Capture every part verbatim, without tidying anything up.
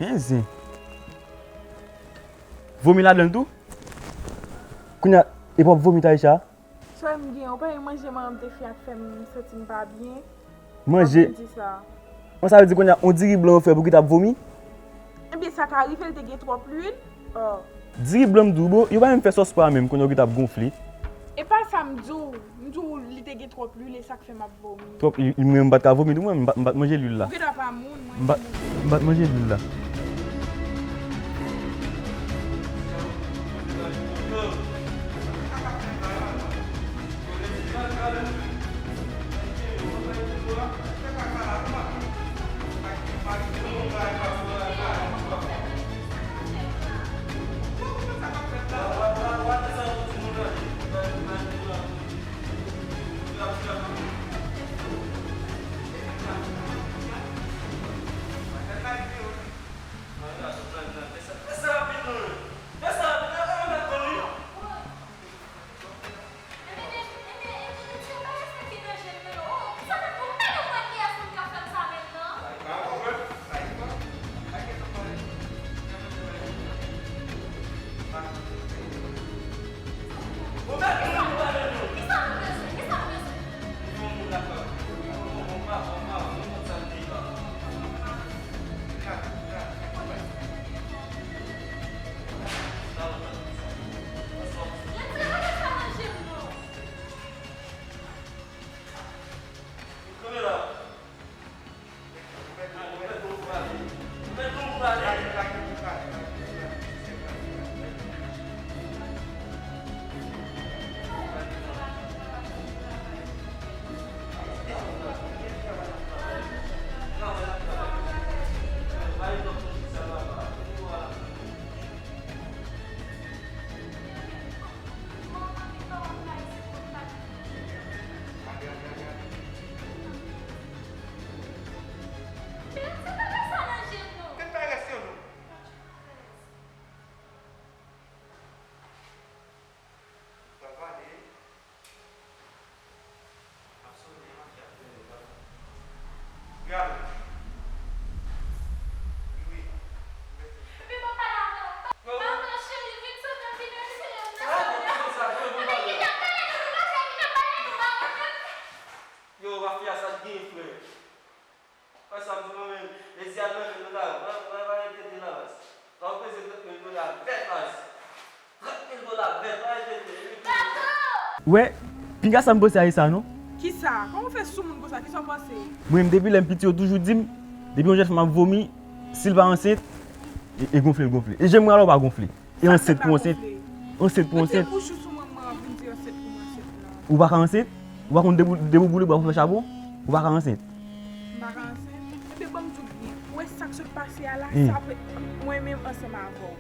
Men zen. Vomi ladan l tou? Kounye a, epi w ap vomi Taïsha? Sa m gen, ou pa gen manje manman m te fè a k fè m santi m pa byen? Manje. Ann di sa. Bon, sa vle di kounye a, yon diri blan yo fè pou ki t ap vomi? Ebyen, sa ka rive, l te gen twòp lwil. Oh. Diri blan m di w, bon, yo pa menm fè sòs pwa menm, kounye a ki t ap gonfle. E pa sa m di w, m di w li te gen twòp lwil, e sa k fè m ap vomi. Twòp, li, li, mwen, m pa t ka vomi tou, mwen, m pa, m pa t manje lwil la. Ou gentan pa moun, mwen. M pa, m pa t manje lwil la. Yo, mafya sa gen frè. Wè sa m di mwen menm, Lezi al nan men nou la, wè, wè, wè, entète la, baz. Sa w peze trant mil dola vèt, baz. Trant mil dola vèt, wè, entète. Wè, pinga sa m panse a e sa, non? Kisa? Kòman w fè sou moun konsa? Kisa w panse? Mwen menm, depi lè m piti, yo toujou di m, depi yon jèn fanm ap vomi, si l pa ansent, e, e gonfle l gonfle. E je m wè la, w pa gonfle. E ansent pou ansent. Ansent pou ansent. Mete bouch ou sou mwen, mwen ap vin di ansent pou mwen, ansent la. Ou pa ka ansent? Ou pa konn debou-, debouboule bwa pou fè chabon? Ou pa ka ansent? M pa ka ansent? Ebyen, ban m di w byen. Ou wè sa k sot pase a la, sa pe-, mwen menm ansanm avè w.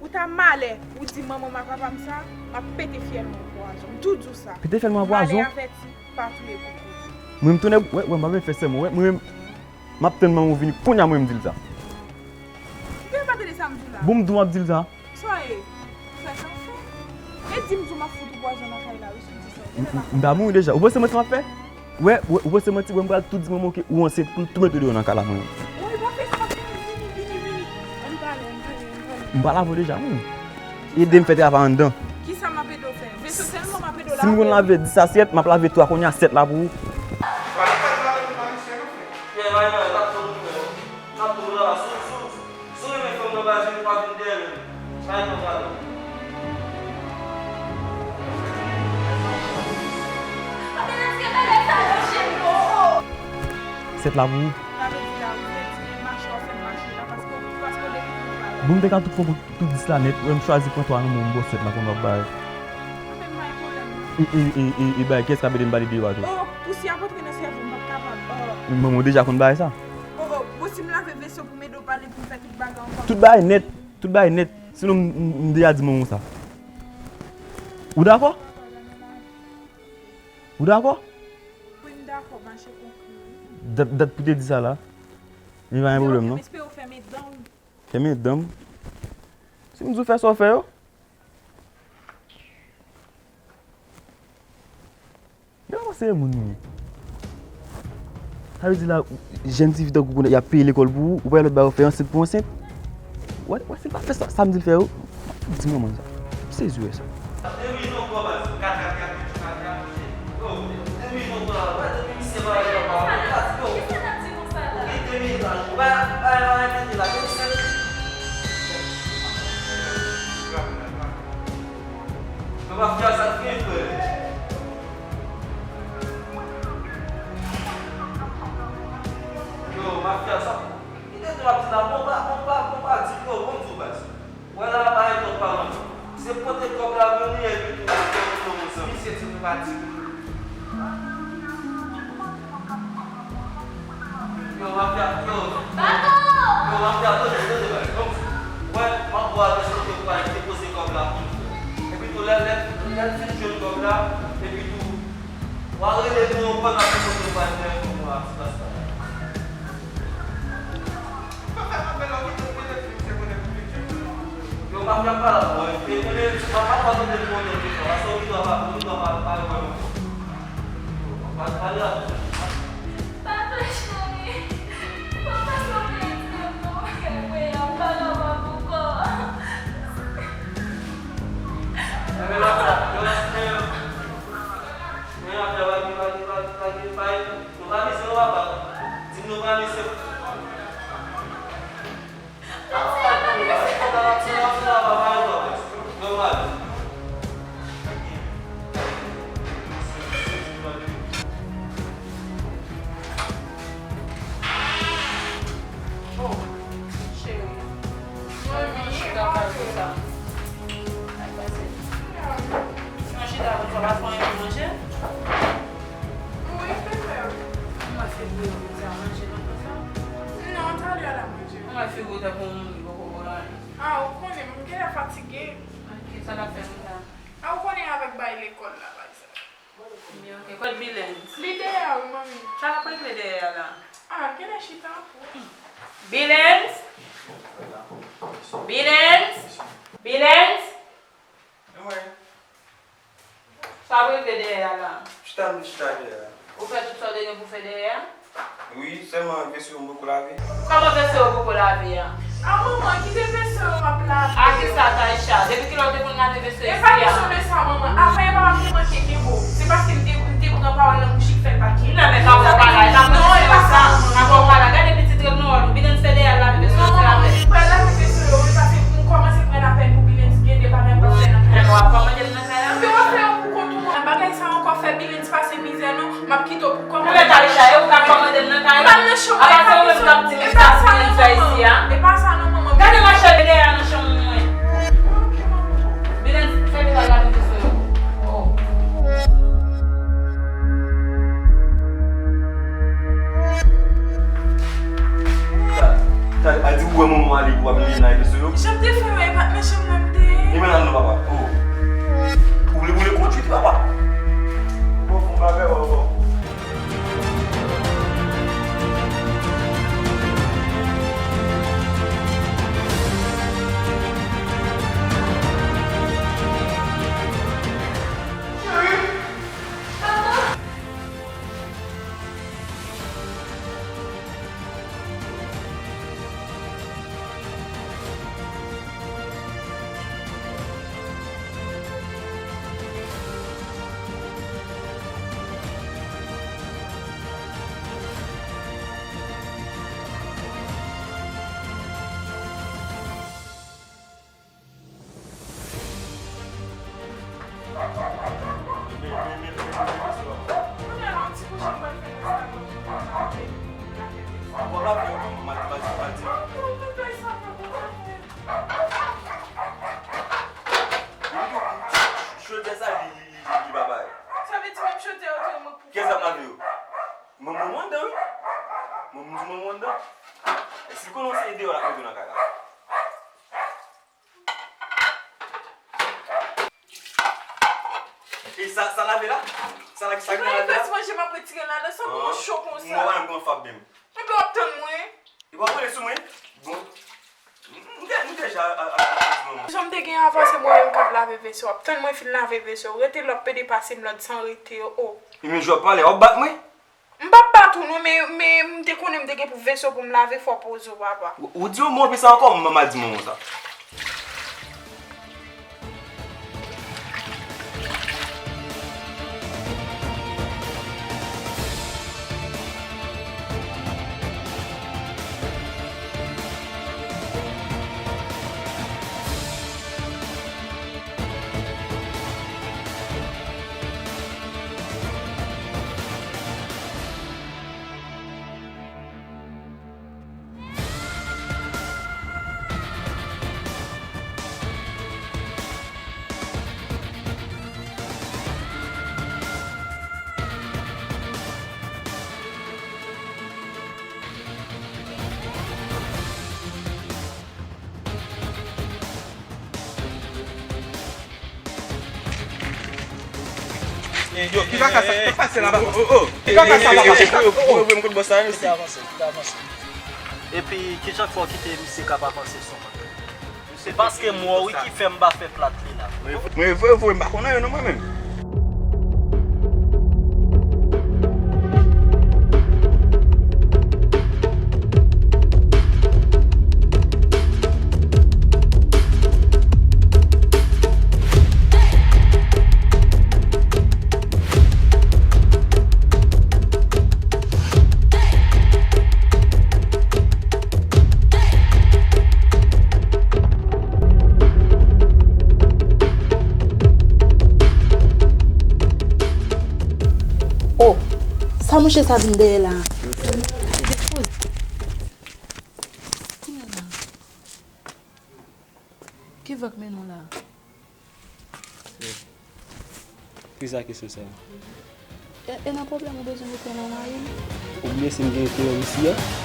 Ou ta malè, ou di manman m ak papa m sa, m ap pete fyèl mwen an pwazon. M tou di w sa. Pete fyèl mwen an pwazon? Malè avèti, pa touye koukou. Mwen, m tounen, wè, wè, m pa vle fè sèman, wè, mwen menm, m ap tann manman w vini, kounye a mwen, m di l sa. Ou genlè pa tande sa m di w la. Bon, m di w m ap di l sa. Sa w ye? Fè sa w fè. E di m di w m ap fout ou pwazon nan kay la, wi, si w di sa, w genlè pa konn. M ta mouri deja. Ou panse manti m ap fè? Wè, wè, ou panse manti, wè, m pral tou di manman w ke ou ansent pou l tou mete w deyò nan kay la, mwen menm. Woy, pa fè sa, vini, vini, vini, vini. Ann pale, ann pale, ann pale. M pale avè w deja, wi. Ede m fè travay anndan. Kisa m ap ede w fè? Veso sèlman m ap ede w lave. Si m konn lave dis asyèt, m ap lave twa kounye a sèt la pou ou. Pale, pale, pale, pale, pale, pale. Ye, bay, bay, n ap tann ou, frè. N ap tann ou la, sou, sou, sou renmen fanm nan, baz, ou pa vin dèyè l. Bay, bay, bay. Sèt la pou ou. Sa vle di la, ou vle di mache w ap fè mache la, paske, paske w depi pou pale. Bon, m te ka tout fò pou tout dis la nèt, wè m chwazi pran twa nan men w, m ba w sèt la pou m ap bay. Anben, m pa gen pwoblèm non. E, e, e, e, e bay, kiyès k ap ede m pale deyò a tou? Oh, pousyè ap antre nan sèvo m, m p ap kapab. Oh. Manman w deja konn bagay sa. Oh, oh, bon, si m lave veso pou m ede w pale, pou m fè tout bagay ankò. Tout bagay nèt, tout bagay nèt. Sinon, m, m, m deja di manman w sa. Ou dakò? Ou dakò? Wi, m dakò, mache konkli wi. Dat, dat pou te di sa la. Men pa gen pwoblèm non. M espere w fèmen dan w. Fèmen dan m. Si m di w fè sa w fè yo. Yo, se moun wi. Sa vle di la, jèn ti fi tankou w, y ap peye lekòl pou ou, ou pa wè lòt bagay yo fè ansent pou ansent. Wè, wè, si l pa fè sa, sa m di l fè yo, di manman sa. M sezi wè sa. Yo, mafya sa. Kite nou ap di la, bon, pa, bon, pa, bon, pa di, yo, bon, di w baz. Wè la, pa gen lòt pawòl. Se pote kòb la vini, epi tou, epi tou, misye di nou pa di. Yo, mafya, yo. Yo, mafya, tande, tande, baz. Bon, wè, m ap wè depi kote w pral depoze kòb la pou nou. Epi tou, lè, lè, lè l fin jwenn kòb la, epi tou, w a rele nou ankò, n ap di kote w pral fè pou nou a ti plas la. Yo, mafya pa la, bòy. E, e, e, pa, pa, pa tande pou otan ke sa. Paske ou gen dwa pa, ou gen dwa pa, pa reponn ankò. Pa, pale la. Papa cheri, papa, sa w vle di m non, mwen kay voye a, m pa kapab ankò. Enben, mafya, yo, yo, mafya, pa gen, pa gen, pa gen, pa gen, pa gen. Nou pa misye non papa. Di m nou pa misye. Nòmal. Oh, cheri. Mwen menm chita pral konsa. Ay, pase. Mwen chita konsa, pa fè anyen pou manje? Wi, pepe. Mwen fè pou yo, pou sa manje nan konsa. Non, talè a la manje. Mwen fè pou tankou moun ki poko pran anyen. Ah, ou konnen, mwen genlè fatige. Ok, sa l ap fè konsa? Ah, ou konnen avèk bay lekòl la, bay sa. Li ok. Kot Bilens? Li dèyè a wi, manmi. Sa l ap regle dèyè a la? Ah, genlè chita pou. Bilens? Bilens? Bilens? Wi. Sa w regle dèyè a la? Chita, m chita dèyè a. Ou fè tout sa w te gen pou fè dèyè a? Wi, sèlman veso yo m poko lave. Kòman veso yo poko lave a? A manman, kite veso yo m ap lave. A kisa, Taïcha? Depi kilè w te konn lave veso isi a? E pa kesyon de sa, manman. Avan, e pa m te manke gen bo. Se paske m te, m te pran pawòl nan bouch li k fè l pa gen. Non, men pa bon bagay. Non, e pa sa, manman. Pa bon bagay. Gade pitit rèv nan wòl ou. Bilens fè dèyè a lave veso yo, se avè l. Manman, m pral lave veso yo, wi, paske m kòmanse pran lapèn pou Bilens gen de bagay m pral fè nan kay la. Enben w ap kòmande m nan kay la? Enben w ap fè yo pou kont ou, manman. Bagay sa ankò fè Bilens pase mizè, non. M ap kite w pou kòmande. Enben, Taïcha, e ou k ap kòmande m nan kay la? Apa se ou menm k ap di m sa pou m fè isi a? E pa sa non, manman. Gade machè dèyè a nan chanm mwen. Bilens, fè m al lave veso yo. Oh. Sa, sa, a di ou wè manman ale pou w ap vin lave veso yo? Jan m te fè yo, e pa t nan chanm nan m te ye. E men al non, papa. Oh. Ou vle boule kondwit, papa? Bon, fon bagay, papa. Chodyè sa, li, li, li, li pa parèt. Sa vle di menm chodyè yo te remèt pou... Kiyès k ap lave yo? Mwen, mwen, mwen anndan, wi. Mwen, mwen, mwen anndan. Si l konnen se deyò l ap mete nan kay la. E sa, sa lave la? Sa la, sa ki lave la? Mwen fè ti manje, m ap retire l ladan, sa pou mwen cho konsa. Mwen pa menm konn fab menm. Enben w ap tann mwen. E pa w rele sou mwen? Bon. M, m de-, m deja a, a, a, a, a, manman. Jan m te gen avan, se mwen menm k ap lave veso. W ap tann mwen fin lave veso. Rete la w ap pede pase m lòd san rete, o. E men jan w ap pale, w ap bat mwen? M p ap bat ou non, men, men m te konnen m te gen pou veso pou m lave, fò poze w, papa. Ou, ou di yon mo pi sa ankò, m mal di manman w sa. Yo, ki kaka sa k pase la, papa? Ki kaka sa, papa? Voye m kout bò sa, mesye. Kite avanse, kite avanse. Epi, kijan k fè w kite misye k ap avanse sou mwen? Se paske m wè w wi ki fè m pa fè plat li la. Mwen vre, vre, m pa konn anyen non mwen menm. Oh, sa mouche sa vin dèyè la? Ki van k mennen w la? Kisa kesyon sa? E, e nan pwoblèm ou bezwen mete nan mari m? Ou bliye si m gen enterè isi a?